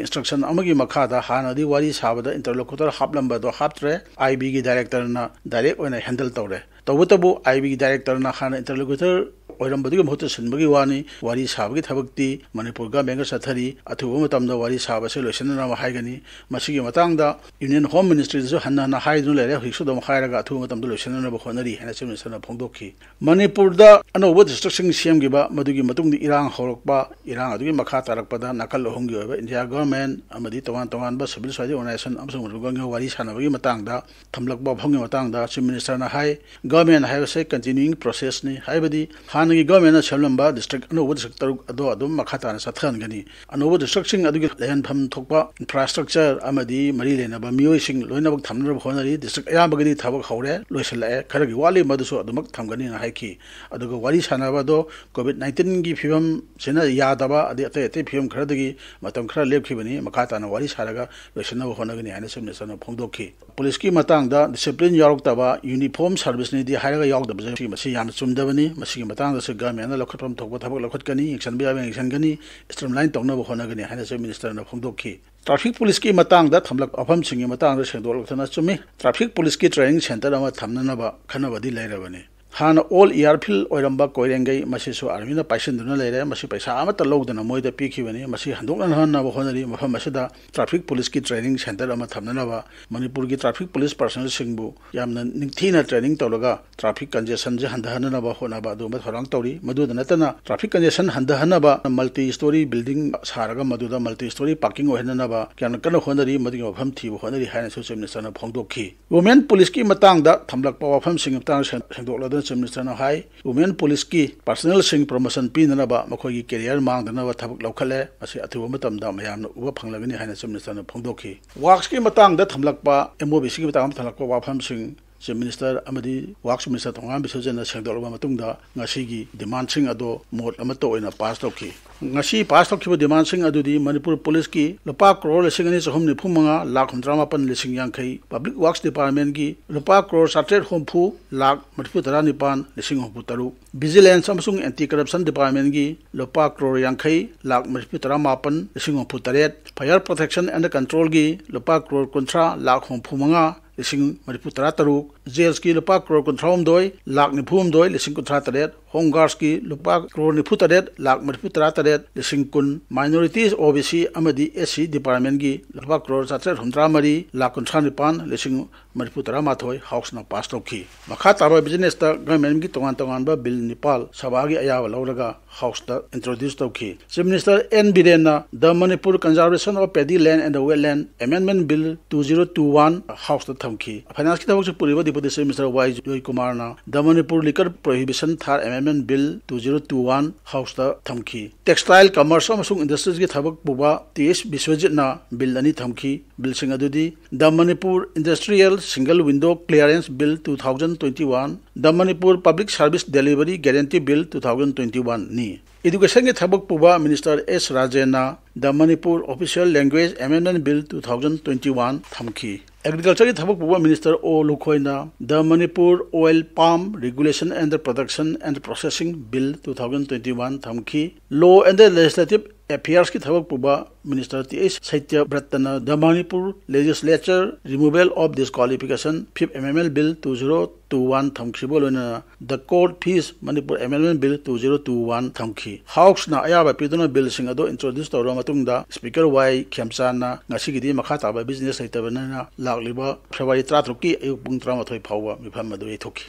ꯏꯟꯁꯇ꯭ꯔꯛꯁꯟ ꯑꯃꯒꯤ ꯃꯈꯥꯗ ꯍꯥꯟꯅꯗꯤ ꯋꯥꯔꯤ ꯁꯥꯕꯗ ꯏꯟꯇꯔꯂꯣꯀꯨꯇꯔ ꯍꯥꯞꯂꯝꯕꯗꯣ ꯍꯥꯞꯇ꯭ꯔꯦ, ꯑꯥꯏ ꯕꯤꯒꯤ ꯗꯥꯏꯔꯦꯛꯇꯔꯅ ꯗꯥꯏꯔꯦꯛ ꯑꯣꯏꯅ ꯍꯦꯟꯗꯜ ꯇꯧꯔꯦ꯫ ꯇꯧꯕꯇꯕꯨ ꯑꯥꯏ ꯕꯤꯒꯤ ꯗꯥꯏꯔꯦꯛꯇꯔꯅ ꯍꯥꯟꯅ ꯏꯟꯇꯔꯂꯣꯀꯨꯇꯔ ꯑꯣꯏꯔꯝꯕꯗꯨꯒꯤ ꯃꯍꯨꯠꯇ ꯁꯤꯟꯕꯒꯤ ꯋꯥꯅꯤ꯫ ꯋꯥꯔꯤ ꯁꯥꯕꯒꯤ ꯊꯕꯛꯇꯤ ꯃꯅꯤꯄꯨꯔ ꯒꯃꯦꯟꯒ ꯆꯠꯊꯔꯤ꯫ ꯑꯊꯨꯕ ꯃꯇꯝꯗ ꯋꯥꯔꯤ ꯁꯥꯕꯁꯦ ꯂꯣꯏꯁꯤꯟꯅꯅꯕ ꯍꯥꯏꯒꯅꯤ꯫ ꯃꯁꯤꯒꯤ ꯃꯇꯥꯡꯗ ꯌꯨꯅꯤꯌꯟ ꯍꯣꯝ ꯃꯤꯅꯤꯁꯇ꯭ꯔꯤꯗꯁꯨ ꯍꯟꯅ ꯍꯟꯅ ꯍꯥꯏꯗꯨꯅ ꯂꯩꯔꯦ, ꯍꯧꯖꯤꯛꯁꯨ ꯑꯗꯨꯝ ꯍꯥꯏꯔꯒ ꯑꯊꯨꯕ ꯃꯇꯝꯗ ꯂꯣꯏꯁꯤꯟꯅꯅꯕ ꯍꯣꯠꯅꯔꯤ ꯍꯥꯏꯅ ꯆꯤꯐ ꯃꯤꯅꯤꯁꯇꯔꯅ ꯐꯣꯡꯗꯣꯛꯈꯤ꯫ ꯃꯅꯤꯄꯨꯔꯗ ꯑꯅꯧꯕ ꯗꯤꯁꯇ꯭ꯔꯤꯛꯁꯤꯡ ꯁꯦꯝꯈꯤꯕ, ꯃꯗꯨꯒꯤ ꯃꯇꯨꯡꯗ ꯏꯔꯥꯡ ꯍꯧꯔꯛꯄ, ꯏꯔꯥꯡ ꯑꯗꯨꯒꯤ ꯃꯈꯥ ꯇꯥꯔꯛꯄꯗ ꯅꯥꯀꯜ ꯑꯍꯨꯝꯒꯤ ꯑꯣꯏꯕ ꯏꯟꯗꯤꯌꯥ ꯒꯚꯔꯟꯃꯦꯟ ꯑꯃꯗꯤ ꯇꯣꯉꯥꯟ ꯇꯣꯉꯥꯟꯕ ꯁꯤꯚꯤꯜ ꯁꯣꯁꯥꯏꯇꯤ ꯑꯣꯔꯒꯅꯥꯏꯖꯦꯁꯟ ꯑꯃꯁꯨꯡ ꯃꯅꯤꯄꯨꯔ ꯒꯚꯔꯟꯃꯦꯟꯒ ꯋꯥꯔꯤ ꯁꯥꯟꯅꯕꯒꯤ ꯃꯇꯥꯡꯗ ꯊꯝꯂꯛꯄ ꯋꯥꯐꯝꯒꯤ ꯃꯇꯥꯡꯗ ꯆꯤꯐ ꯃꯤꯅꯤꯁꯇꯔꯅ ꯍꯥꯏ, ꯒꯚꯔꯟꯃꯦꯟ ꯍꯥꯏꯕꯁꯦ ꯀꯟꯇꯤꯅ꯭ꯌꯨꯌꯤꯡ ꯄ꯭ꯔꯣꯁꯦꯁꯅꯤ, ꯍꯥꯏꯕꯗꯤ ꯍꯥꯟꯅꯒꯤ ꯒꯚꯔꯟꯃꯦꯟꯅ ꯁꯦꯝꯂꯝꯕ ꯗꯤꯁꯇ꯭ꯔꯤꯛ ꯑꯅꯧꯕ ꯗꯤꯁꯇ꯭ꯔꯤꯛ ꯇꯔꯨꯛ ꯑꯗꯣ ꯑꯗꯨꯝ ꯃꯈꯥ ꯇꯥꯅ ꯆꯠꯊꯍꯟꯒꯅꯤ꯫ ꯑꯅꯧꯕ ꯗꯤꯁꯇ꯭ꯔꯤꯛꯁꯤꯡ ꯑꯗꯨꯒꯤ ꯂꯩꯍꯟꯐꯝ ꯊꯣꯛꯄ ꯏꯟꯐ꯭ꯔꯥꯁ꯭ꯇ꯭ꯔꯛꯆꯔ ꯑꯃꯗꯤ ꯃꯔꯤ ꯂꯩꯅꯕ ꯃꯤꯑꯣꯏꯁꯤꯡ ꯂꯣꯏꯅꯃꯛ ꯊꯝꯅꯅꯕ ꯍꯣꯠꯅꯔꯤ꯫ ꯗꯤꯁꯇ꯭ꯔꯤꯛ ꯑꯌꯥꯝꯕꯒꯤꯗꯤ ꯊꯕꯛ ꯍꯧꯔꯦ, ꯂꯣꯏꯁꯤꯜꯂꯛꯑꯦ, ꯈꯔꯒꯤ ꯋꯥꯠꯂꯤ, ꯃꯗꯨꯁꯨ ꯑꯗꯨꯃꯛ ꯊꯝꯒꯅꯤꯅ ꯍꯥꯏꯈꯤ꯫ ꯑꯗꯨꯒ ꯋꯥꯔꯤ ꯁꯥꯟꯅꯕ ꯑꯗꯣ ꯀꯣꯚꯤꯗ ꯅꯥꯏꯟꯇꯤꯟꯒꯤ ꯐꯤꯕꯝꯁꯤꯅ ꯌꯥꯗꯕ ꯑꯗꯩ ꯑꯇꯩ ꯑꯇꯩ ꯐꯤꯕꯝ ꯈꯔꯗꯒꯤ ꯃꯇꯝ ꯈꯔ ꯂꯦꯞꯈꯤꯕꯅꯤ, ꯃꯈꯥ ꯇꯥꯅ ꯋꯥꯔꯤ ꯁꯥꯔꯒ ꯂꯣꯏꯁꯤꯟꯅꯕ ꯍꯣꯠꯅꯒꯅꯤ ꯍꯥꯏꯅ ꯆꯤꯐ ꯃꯤꯅꯤꯁꯇꯔꯅ ꯐꯣꯡꯗꯣꯛꯈꯤ꯫ ꯄꯨꯂꯤꯁꯀꯤ ꯃꯇꯥꯡꯗ ꯗꯤꯁꯤꯄ꯭ꯂꯤꯟ ꯌꯥꯎꯔꯛꯇꯕ, ꯌꯨꯅꯤꯐꯣꯔꯝ ꯁꯥꯔꯚꯤꯁꯅꯤꯗꯤ ꯍꯥꯏꯔꯒ ꯌꯥꯎꯗꯕꯁꯦ ꯃꯁꯤ ꯌꯥꯝꯅ ꯆꯨꯝꯗꯕꯅꯤ꯫ ꯃꯁꯤꯒꯤ ꯃꯇꯥꯡꯗꯁꯨ ꯒꯚꯔꯟꯃꯦꯟꯅ ꯂꯧꯈꯠꯐꯝ ꯊꯣꯛꯄ ꯊꯕꯛ ꯂꯧꯈꯠꯀꯅꯤ, ꯌꯦꯡꯁꯤꯟꯕ ꯌꯥꯕ ꯌꯦꯡꯁꯤꯟꯒꯅꯤ, ꯁ꯭ꯇ꯭ꯔꯤꯝꯂꯥꯏꯟ ꯇꯧꯅꯕ ꯍꯣꯠꯅꯒꯅꯤ ꯍꯥꯏꯅ ꯆꯤꯐ ꯃꯤꯅꯤꯁꯇꯔꯅ ꯐꯣꯡꯗꯣꯛꯈꯤ꯫ ꯇ꯭ꯔꯥꯐꯤꯛ ꯄꯨꯂꯤꯁꯀꯤ ꯃꯇꯥꯡꯗ ꯊꯝꯂꯛꯄ ꯋꯥꯐꯝꯁꯤꯡꯒꯤ ꯃꯇꯥꯡꯗ ꯁꯦꯡꯗꯣꯛꯂꯛꯇꯅ ꯆꯨꯝꯃꯤ, ꯇ꯭ꯔꯥꯐꯤꯛ ꯄꯨꯂꯤꯁꯀꯤ ꯇ꯭ꯔꯦꯅꯤꯡ ꯁꯦꯟꯇꯔ ꯑꯃ ꯊꯝꯅꯅꯕ ꯈꯟꯅꯕꯗꯤ ꯂꯩꯔꯕꯅꯤ꯫ ꯍꯥꯟꯅ ꯑꯣꯜ ꯏꯌꯥꯔꯐꯤꯜ ꯑꯣꯏꯔꯝꯕ ꯀꯣꯏꯔꯦꯡꯒꯩ, ꯃꯁꯤꯁꯨ ꯑꯥꯔꯃꯤꯅ ꯄꯥꯏꯁꯤꯟꯗꯨꯅ ꯂꯩꯔꯦ꯫ ꯃꯁꯤ ꯄꯩꯁꯥ ꯑꯃꯠꯇ ꯂꯧꯗꯅ ꯃꯣꯏꯗ ꯄꯤꯈꯤꯕꯅꯤ꯫ ꯃꯁꯤ ꯍꯟꯗꯣꯛꯅꯍꯟꯅꯕ ꯍꯣꯠꯅꯔꯤ꯫ ꯃꯐꯝ ꯑꯁꯤꯗ ꯇ꯭ꯔꯥꯐꯤꯛ ꯄꯨꯂꯤꯁꯀꯤ ꯇ꯭ꯔꯦꯅꯤꯡ ꯁꯦꯟꯇꯔ ꯑꯃ ꯊꯝꯅꯅꯕ ꯃꯅꯤꯄꯨꯔꯒꯤ ꯇ꯭ꯔꯥꯐꯤꯛ ꯄꯨꯂꯤꯁ ꯄꯥꯔꯁꯅꯦꯜꯁꯤꯡꯕꯨ ꯌꯥꯝꯅ ꯅꯤꯡꯊꯤꯅ ꯇ꯭ꯔꯦꯅꯤꯡ ꯇꯧꯔꯒ ꯇ꯭ꯔꯥꯐꯤꯛ ꯀꯟꯖꯦꯁꯟꯁꯦ ꯍꯟꯊꯍꯟꯅꯅꯕ ꯍꯣꯠꯅꯕ ꯑꯗꯨꯒꯨꯝꯕ ꯊꯧꯔꯥꯡ ꯇꯧꯔꯤ꯫ ꯃꯗꯨꯗ ꯅꯠꯇꯅ ꯇ꯭ꯔꯥꯐꯤꯛ ꯀꯟꯖꯦꯁꯟ ꯍꯟꯊꯍꯟꯅꯕ ꯃꯜꯇꯤ ꯁ꯭ꯇꯣꯔꯤ ꯕꯤꯜꯗꯤꯡ ꯁꯥꯔꯒ ꯃꯗꯨꯗ ꯃꯜꯇꯤ ꯁ꯭ꯇꯣꯔꯤ ꯄꯥꯔꯀꯤꯡ ꯑꯣꯏꯍꯟꯅꯅꯕ ꯌꯥꯝꯅ ꯀꯟꯅ ꯍꯣꯠꯅꯔꯤ꯫ ꯃꯗꯨꯒꯤ ꯃꯐꯝ ꯊꯤꯕ ꯍꯣꯠꯅꯔꯤ ꯍꯥꯏꯅꯁꯨ ꯆꯤꯐ ꯃꯤꯅꯤꯁꯇꯔꯅ ꯐꯣꯡꯗꯣꯛꯈꯤ꯫ ꯋꯨꯃꯦꯟ ꯄꯨꯂꯤꯁꯀꯤ ꯃꯇꯥꯡꯗ ꯊꯝꯂꯛꯄ ꯋꯥꯐꯝꯁꯤꯡꯒꯤ ꯃꯇꯥꯡꯗ ꯁꯦꯡ-, ꯁꯦꯡꯗꯣꯛꯂꯗꯨꯅ ꯆꯤꯐ ꯃꯤꯅꯤꯁꯇꯔꯅ ꯍꯥꯏ, ꯋꯨꯃꯦꯟ ꯄꯨꯂꯤꯁꯀꯤ ꯄꯥꯔꯁꯅꯦꯜꯁꯤꯡ ꯄ꯭ꯔꯣꯃꯣꯁꯟ ꯄꯤꯅꯅꯕ ꯃꯈꯣꯏꯒꯤ ꯀꯦꯔꯤꯌꯔ ꯃꯥꯡꯗꯅꯕ ꯊꯕꯛ ꯂꯧꯈꯠꯂꯦ꯫ ꯃꯁꯤ ꯑꯊꯨꯕ ꯃꯇꯝꯗ ꯃꯌꯥꯝꯅ ꯎꯕ ꯐꯪꯂꯒꯅꯤ ꯍꯥꯏꯅ ꯆꯤꯐ ꯃꯤꯅꯤꯁꯇꯔꯅ ꯐꯣꯡꯗꯣꯛꯈꯤ꯫ ꯋꯥꯛꯁꯀꯤ ꯃꯇꯥꯡꯗ ꯊꯝꯂꯛꯄ, ꯑꯦꯝ ꯑꯣ ꯕꯤ ꯁꯤꯒꯤ ꯃꯇꯥꯡꯗ ꯊꯝꯂꯛꯄ ꯋꯥꯐꯝꯁꯤꯡ ꯆꯤꯐ ꯃꯤꯅꯤꯁꯇꯔ ꯑꯃꯗꯤ ꯋꯥꯛꯁ ꯃꯤꯅꯤꯁꯇꯔ ꯊꯣꯉꯥꯝ ꯕꯤꯁꯣꯖꯤꯠꯅ ꯁꯦꯡꯗꯣꯛꯂꯕ ꯃꯇꯨꯡꯗ ꯉꯁꯤꯒꯤ ꯗꯤꯃꯥꯟꯁꯤꯡ ꯑꯗꯨ ꯃꯣꯠ ꯑꯃꯠꯇ ꯑꯣꯏꯅ ꯄꯥꯁ ꯇꯧꯈꯤ꯫ ꯉꯁꯤ ꯄꯥꯁ ꯇꯧꯈꯤꯕ ꯗꯤꯃꯥꯟꯁꯤꯡ ꯑꯗꯨꯗꯤ ꯃꯅꯤꯄꯨꯔ ꯄꯨꯂꯤꯁꯀꯤ ꯂꯨꯄꯥ ꯀ꯭ꯔꯣꯔ ꯂꯤꯁꯤꯡ ꯑꯅꯤ ꯆꯍꯨꯝ ꯅꯤꯐꯨ ꯃꯉꯥ ꯂꯥꯈ ꯍꯨꯝꯗ꯭ꯔꯥ ꯃꯥꯄꯟ ꯂꯤꯁꯤꯡ ꯌꯥꯡꯈꯩ, ꯄꯕ꯭ꯂꯤꯛ ꯋꯥꯛꯁ ꯗꯤꯄꯥꯔꯠꯃꯦꯟꯒꯤ ꯂꯨꯄꯥ ꯀ꯭ꯔꯣꯔ ꯆꯥꯇ꯭ꯔꯦꯠ ꯍꯨꯝꯐꯨ ꯂꯥꯈ ꯃꯔꯤꯐꯨ ꯇꯔꯥ ꯅꯤꯄꯥꯟ ꯂꯤꯁꯤꯡ ꯍꯨꯝꯐꯨ ꯇꯔꯨꯛ, ꯚꯤꯖꯤꯂꯦꯟꯁ ꯑꯃꯁꯨꯡ ꯑꯦꯟꯇꯤ ꯀꯔꯞꯁꯟ ꯗꯤꯄꯥꯔꯠꯃꯦꯟꯒꯤ ꯂꯨꯄꯥ ꯀ꯭ꯔꯣꯔ ꯌꯥꯡꯈꯩ ꯂꯥꯈ ꯃꯔꯤꯐꯨ ꯇꯔꯥ ꯃꯥꯄꯟ ꯂꯤꯁꯤꯡ ꯍꯨꯝꯐꯨ ꯇꯔꯦꯠ, ꯐꯥꯌꯔ ꯄ꯭ꯔꯣꯇꯦꯛꯁꯟ ꯑꯦꯟ ꯀꯟꯇ꯭ꯔꯣꯜꯒꯤ ꯂꯨꯄꯥ ꯀ꯭ꯔꯣꯔ ꯀꯨꯟꯊ꯭ꯔꯥ ꯂꯥꯈ ꯍꯨꯝꯐꯨ ꯃꯉꯥ ꯂꯤꯁꯤꯡ ꯃꯔꯤꯐꯨ ꯇꯔꯥ ꯇꯔꯨꯛ, ꯖꯦꯜꯁꯀꯤ ꯂꯨꯄꯥ ꯀ꯭ꯔꯣꯔ ꯀꯨꯟꯊ꯭ꯔꯥ ꯍꯨꯝꯗꯣꯏ ꯂꯥꯈ ꯅꯤꯐꯨ ꯍꯨꯝꯗꯣꯏ ꯂꯤꯁꯤꯡ ꯀꯨꯟꯊ꯭ꯔꯥ ꯇꯔꯦꯠ, ꯍꯣꯝ ꯒꯥꯔꯗꯁꯀꯤ ꯂꯨꯄꯥ ꯀ꯭ꯔꯣꯔ ꯅꯤꯐꯨ ꯇꯔꯦꯠ ꯂꯥꯈ ꯃꯔꯤꯐꯨ ꯇꯔꯥ ꯇꯔꯦꯠ ꯂꯤꯁꯤꯡ ꯀꯨꯟ, ꯃꯥꯏꯅꯣꯔꯤꯇꯤꯁ, ꯑꯣ ꯕꯤ ꯁꯤ ꯑꯃꯗꯤ ꯑꯦꯁ ꯁꯤ ꯗꯤꯄꯥꯔꯠꯃꯦꯟꯒꯤ ꯂꯨꯄꯥ ꯀ꯭ꯔꯣꯔ ꯆꯥꯇ꯭ꯔꯦꯠ ꯍꯨꯝꯗ꯭ꯔꯥ ꯃꯔꯤ ꯂꯥꯈ ꯀꯨꯟꯊ꯭ꯔꯥ ꯅꯤꯄꯥꯟ ꯂꯤꯁꯤꯡ ꯃꯔꯤꯐꯨ ꯇꯔꯥ ꯃꯥꯊꯣꯏ ꯍꯥꯎꯁꯅ ꯄꯥꯁ ꯇꯧꯈꯤ꯫ ꯃꯈꯥ ꯇꯥꯕ ꯕꯤꯖꯤꯅꯦꯁꯇ ꯒꯚꯔꯟꯃꯦꯟꯒꯤ ꯇꯣꯉꯥꯟ ꯇꯣꯉꯥꯟꯕ ꯕꯤꯜ ꯅꯤꯄꯥꯜ ꯁꯚꯥꯒꯤ ꯑꯌꯥꯕ ꯂꯧꯔꯒ ꯍꯥꯎꯁꯇ ꯏꯟꯇ꯭ꯔꯣꯗ꯭ꯌꯨꯁ ꯇꯧꯈꯤ꯫ ꯆꯤꯐ ꯃꯤꯅꯤꯁꯇꯔ ꯑꯦꯟ ꯕꯤꯔꯦꯟꯅ The Manipur Conservation of Paddy Land and the Wetland Amendment Bill two zero two one ꯍꯥꯎꯁꯇ ꯊꯝꯈꯤ꯫ ꯐꯥꯏꯅꯥꯟꯁꯀꯤ ꯊꯕꯛꯁꯨ ꯄꯨꯔꯤꯕ ꯗꯤꯄꯨꯇꯤ ꯆꯤꯐ ꯃꯤꯅꯤꯁꯇꯔ ꯋꯥꯏ ꯖꯣꯏꯀꯨꯃꯥꯔꯅ The Manipur Liquor Prohibition Third Amendment Bill two zero two one ꯍꯥꯎꯁꯇ ꯊꯝꯈꯤ꯫ ꯇꯦꯛꯁꯇꯥꯏꯜ, ꯀꯃꯔꯁ ꯑꯃꯁꯨꯡ ꯏꯟꯗꯁꯇ꯭ꯔꯤꯖꯀꯤ ꯊꯕꯛ ꯄꯨꯕ ꯇꯤ ꯑꯦꯁ ꯕꯤꯁ꯭ꯋꯖꯤꯠꯅ ꯕꯤꯜ ꯑꯅꯤ ꯊꯝꯈꯤ꯫ ꯕꯤꯜꯁꯤꯡ ꯑꯗꯨꯗꯤ The Manipur Industrial Single Window Clearance Bill two thousand twenty-one, The Manipur Public Service Delivery Guarantee Bill two thousand twenty-one ꯅꯤ꯫ ꯏꯗꯨꯀꯦꯁꯟꯒꯤ ꯊꯕꯛ ꯄꯨꯕ ꯃꯤꯅꯤꯁꯇꯔ ꯑꯦꯁ ꯔꯥꯖꯦꯟꯅ The Manipur Official Language Amendment Bill two thousand twenty-one ꯊꯝꯈꯤ꯫ ꯑꯦꯒ꯭ꯔꯤꯀꯜꯆꯔꯒꯤ ꯊꯕꯛ ꯄꯨꯕ ꯃꯤꯅꯤꯁꯇꯔ ꯑꯣ ꯂꯨꯈꯣꯏꯅ The Manipur Oil Palm Regulation and the Production and Processing Bill two thousand twenty-one ꯊꯝꯈꯤ꯫ Law and the Legislative Affairsꯀꯤ ꯊꯕꯛ ꯄꯨꯕ Minister T H Satyabrataꯅ The Manipur Legislature Removal of Disqualification Fifth Amendment Bill two zero two one ꯊꯝꯈꯤꯕ ꯂꯣꯏꯅꯅ The Court Fees Manipur Amendment Bill two zero two one ꯊꯝꯈꯤ꯫ Houseꯅ ꯑꯌꯥꯕ ꯄꯤꯗꯨꯅ billꯁꯤꯡ ꯑꯗꯨ introduce ꯇꯧꯔꯕ ꯃꯇꯨꯡꯗ Speaker Y ꯈꯦꯝꯆꯥꯟꯅ ꯉꯁꯤꯒꯤꯗꯤ ꯃꯈꯥ ꯇꯥꯕ business ꯂꯩꯇꯕꯅꯤꯅ ꯂꯥꯛꯂꯤꯕ February ꯇꯔꯥꯇꯔꯨꯛꯀꯤ ꯑꯌꯨꯛ ꯄꯨꯡ ꯇꯔꯥꯃꯥꯊꯣꯏ ꯐꯥꯎꯕ ꯃꯤꯐꯝ ꯑꯗꯨ ꯌꯩꯊꯣꯛꯈꯤ꯫